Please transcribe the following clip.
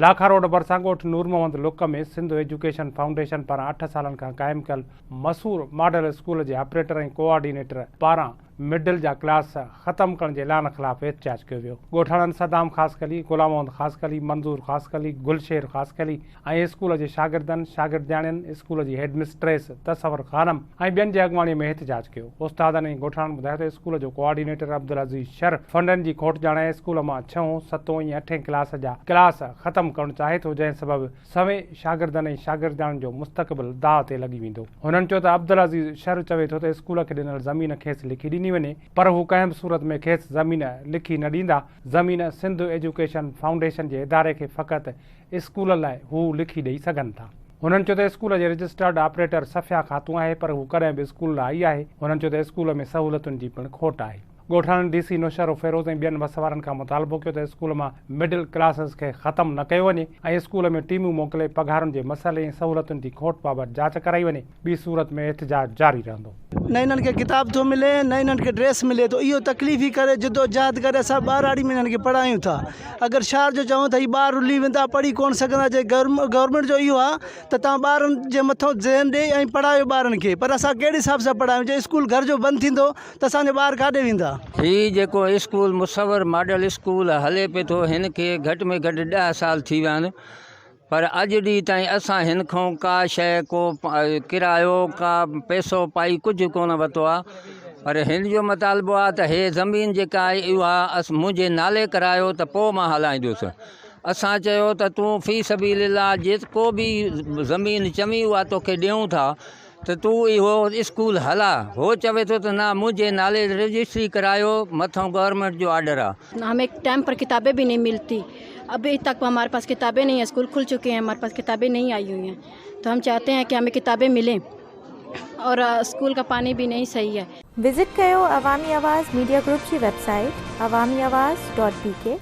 Lakha road ڀرسان ڳوٺ نور محمد لڪ ۾ Sindh education foundation پاران اٺ سالن کان قائم ڪيل مسور ماڊل اسڪول جي آپريٽر ۽ ڪوآرڊينيٽر پاران مڊل جا ڪلاس ختم ڪرڻ جي اعلان خلاف احتجاج ڪيو ويو. ڳوٺاڻن صدام خاصخيلي، غلام محمد خاصخيلي، منظور خاصخيلي، گل شير خاصخيلي ۽ اسڪول جي شاگردن، شاگردياڻين، اسڪول جي هيڊ مسٽريس تصور خانم ۽ ٻين جي اڳواڻي ۾ احتجاج ڪيو. استادن ۽ ڳوٺاڻن ٻڌايو ته اسڪول جو ڪوآرڊينيٽر عبدالعزيز شر فنڊن جي کوٽ ڄاڻائي اسڪول مان ڇهون، ستون ۽ اٺين ڪلاس جا ڪلاس ختم ڪرڻ چاهي ٿو جنهن سبب سوين شاگردن ۽ شاگردياڻين جو مستقبل داء تي لڳي ويندو. هنن چيو ته عبدالعزيز شر چوي ٿو ته اسڪول کي ڏنل زمين کيس لکي ڏني وڃي پر هو ڪنهن به صورت ۾ کيس زمين لکي نه ڏيندا، زمين سنڌ ايجوڪيشن فائونڊيشن جي اداري کي فقط اسڪول لاء هو لکي ڏئي سگهن ٿا. هنن چيو ته اسڪول جي رجسٽرڊ آپريٽر صفيا خاتون آهي پر هو ڪڏهن به اسڪول نه آئي آهي. هنن چيو ته اسڪول ۾ سهولتن جي پڻ کوٽ آهي. ڳوٺاڻن ڊي سي نوشهروفيروز ۽ ٻين وس وارن کان مطالبو ڪيو ته اسڪول مان مڊل ڪلاسز کي ختم نه ڪيو وڃي ۽ اسڪول ۾ ٽيمون موڪلي پگهارن جي مسئلي ۽ سهولتن جي کوٽ بابت جاچ ڪرائي وڃي ٻي صورت ۾ احتجاج جاري رهندو. نه انهن کي ڪتاب ٿو ملي نه انهن کي ڊريس ملي ٿو اهو تڪليف ئي ڪري جدوجهد ڪري اسان ٻهراڙي ۾ انهن کي پڙهايون ٿا اگر شهر جو چئون ته هي ٻار رلي ويندا پڙهي ڪونه سگهندا جي گورنمينٽ جو اهو آهي ته توهان ٻارن جي مٿو ذهن ڏي ۽ پڙهايو ٻارن کي پر اسان ڪهڙي حساب سان پڙهايون جي اسڪول گهر جو بند ٿيندو ته اسان جا ٻار ڪاڏي ويندا. هي جيڪو اسڪول مصور ماڊل اسڪول هلي پئي ٿو هن کي گهٽ ۾ گهٽ ڏهه سال ٿي ويا آهن پر اڄ ڏينهن تائين اسان هن کان ڪا شيء ڪو ڪرايو ڪا پئسو پائي ڪجهه ڪونه ورتو آهي پر هن جو مطالبو آهي ته هي زمين جيڪا آهي اها منهنجي نالي ڪرايو ته پوء مان هلائيندس اسان چيو ته تون في سبيل الله جيڪو به زمين چوين اها توکي ڏيون ٿا ته تون اهو اسڪول هلاء. هو چوي ٿو ته نه منهنجي نالي رجسٽري ڪرايو مٿئون گورنمينٽ جو آرڊر آ. همين ٽائم پر ڪتابين ڀي نهين ملتي ابهي تڪ هماري پاس ڪتابين نهين اسڪول کل چڪي هين هماري پاس ڪتابين نهين آئي هئي هين تو هم چاهتي هين ڪي همين ڪتابين ملين اور اسڪول ڪا پاني ڀي نهين صحيح هي. وزٽ ڪيو عوامي آواز ميڊيا گروپ جي website Awami Awaz dot B K.